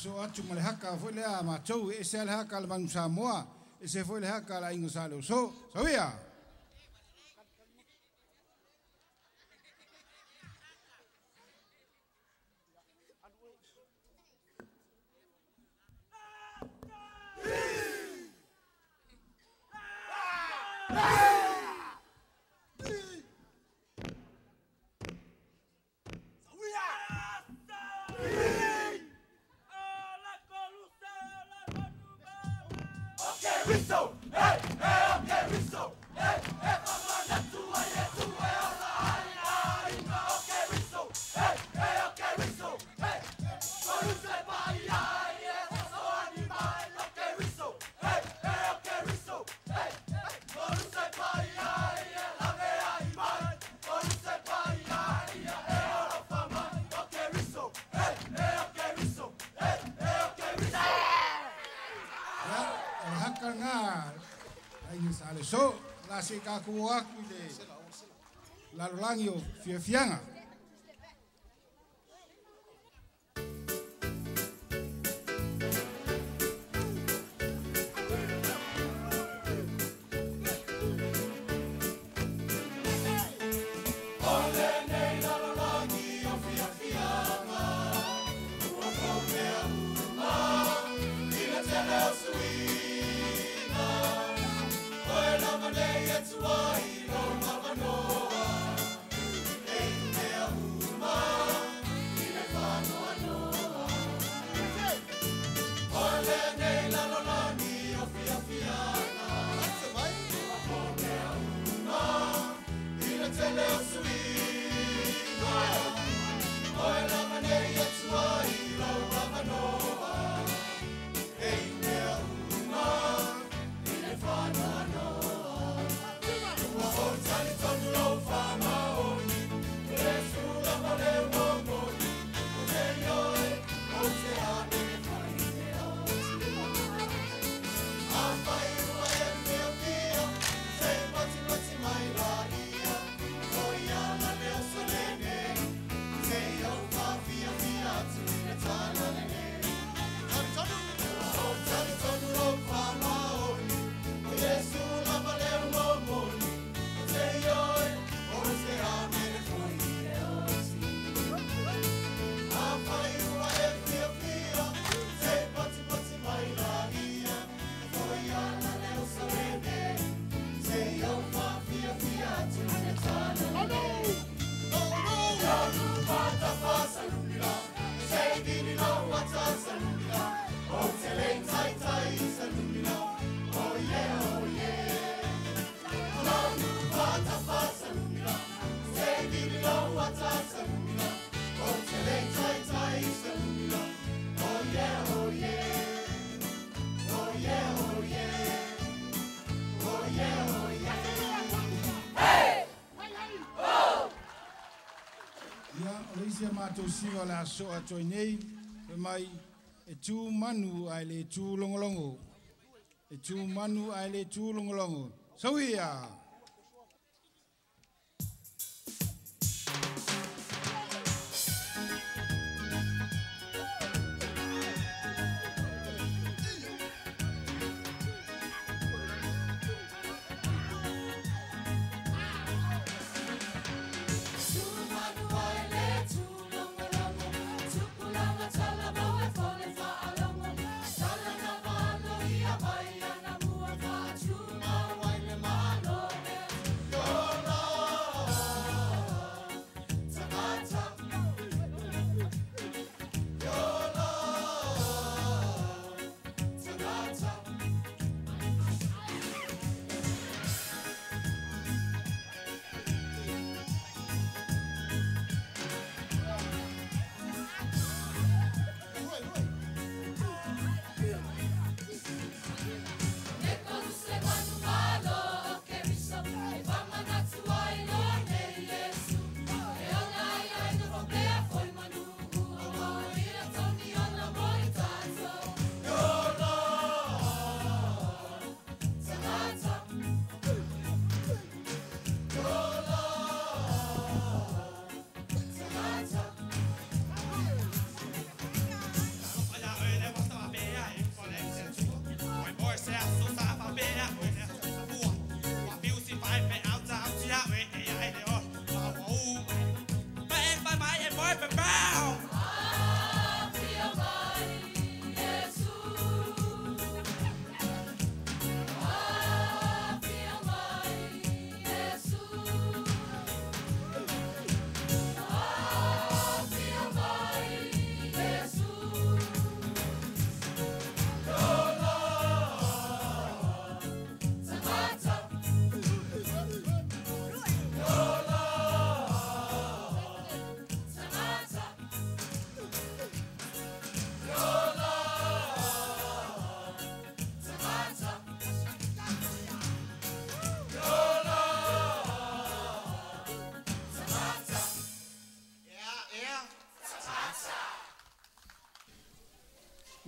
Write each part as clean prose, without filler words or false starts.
So atu ma le haka foi lea matou e ese le haka le Manu Samoa, ese foi le haka la Aiga Sa Leuso. Sauia! So, la se ka ku aku le lalolagi o fiafiaga. Mātou siva la so atoa nei, mai e tū manu ai le tū longolongo. E tū manu ai le tū longolongo. Sauia! Malo.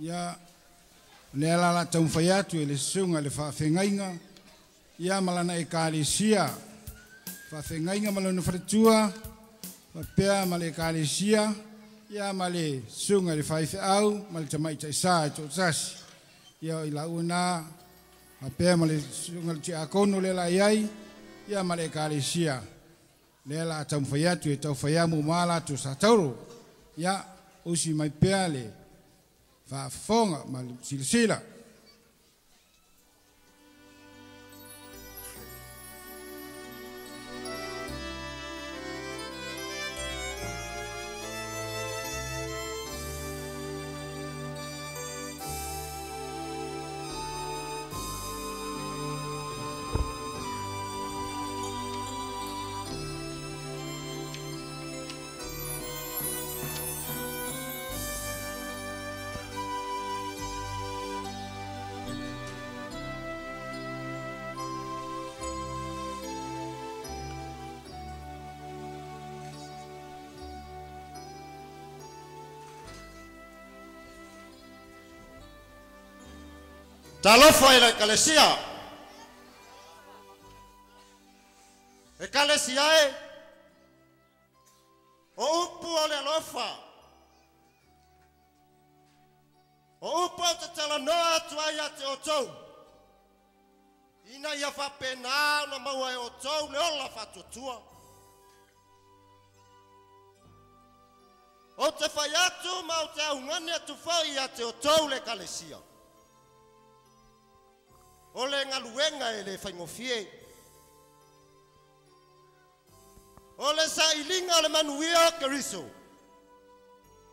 Ia le ala la taumafai atu e le susuga i le faafeagaiga ia ma lana ekalesia faafeagaiga ma lona faletua faapea ma le ekalesia ia ma le susuga i le faifeau ma le tamaitaisa e toatasi ia i lau na faapea ma le susuga i le tiakono le la iai ia ma le ekalesia le la taumafai atu e taufai amu ma latou sa tauro ia usi mai pea le faafofoga ma le silasila. Talofa e la ekalesia. Ekalesia e. O upu o le alofa. O upu o te talanoa atu ai ia te outou. Ina ia faapena ona maua e outou le ola faatuatua. O te fai atu ma o te augani atu foi ia te outou le ekalesia. O le galuega e le faigofie. O le sailiga o le manuia o Keriso.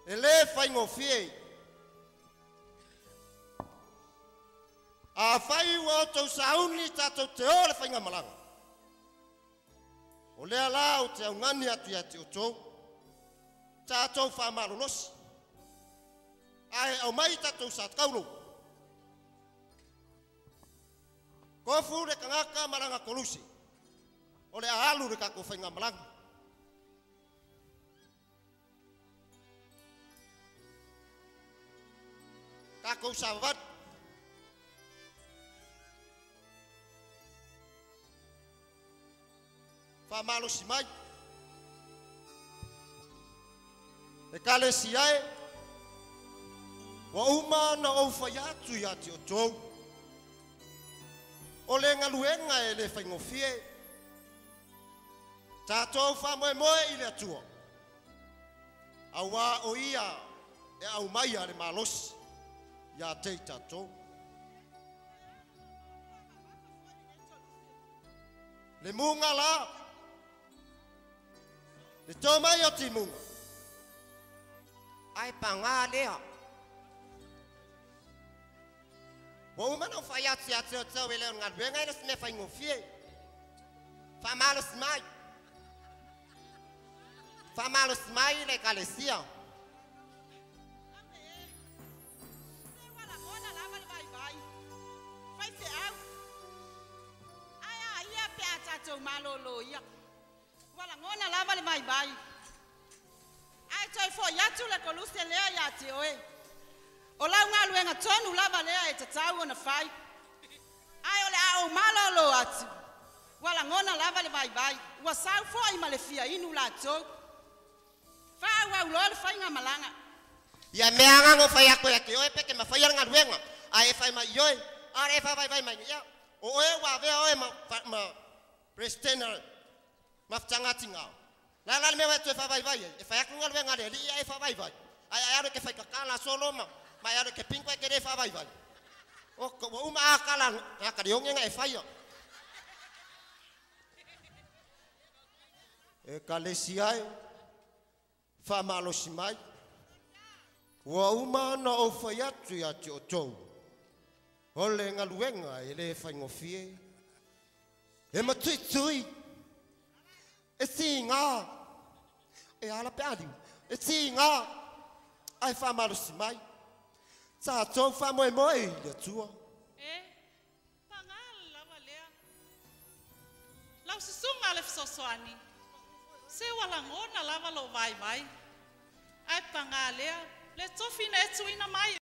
E le faigofie. A fai ua outou sauni tatou te o le faigamalaga. O lea la o te augani atu ia te outou. Tatou faamalolosi. Ae aumai tatou sataulo. Kofu le kangaka malanga kolusi. O le alu le kako whainga malanga. Kako savat. Whamalosi mai. E kale siae. Wa uma na au whaiatu ia te outou. O le galuega e le faigofie. Tatou faamoemoe i le Atua. Auā o ia e aumaia le malosi ia te i tatou. Le muga la. Le tō mai o timuga. Ai pangā lea. Ua uma na fai atu ia te outou e le o galuega e le se mea faigofie. Faamalosi mai. Faamalosi mai le ekalesia. Ua lava le vaivai. Ai toe foi atu le koluse lea ia te oe. O lau galuega tonu lava lea e tatau ona fai. Ai o le a ou malolo atu. Ua lagona lava le vaivai. Ua sau foi ma le fia inu latou. Faaauau loa le faigamalaga. Ia mea agago fai aku ia te oe pe ke mafaia le galuega. Ae e fai mai i oe. A le e faavaivai mai ia. O oe ua avea oe ma president ma futagatigao. La la le mea e toe faavaivai ai. E fai atu galuega a le alii ae faavaivai. Ae ae alu e ke faikakala solo ma ma e alu e ke pinko e ke le faavaivai. O ua uma a kala a ka le onge e faia. E kalesia e faamalosi mai. Ua uma ona ou fai atu ia te outou. O le galuega e le faigofie. E matuitui. E siga. E ala pe aliu. E siga. Ae faamalosi mai. Tatou faamoemoe i le Atua. E, pagā lava lea. Lau susuga le fesoasoani. Se ua lagona lava lou vaivai. Ae pagā lea, le tofi na e tuuina mai.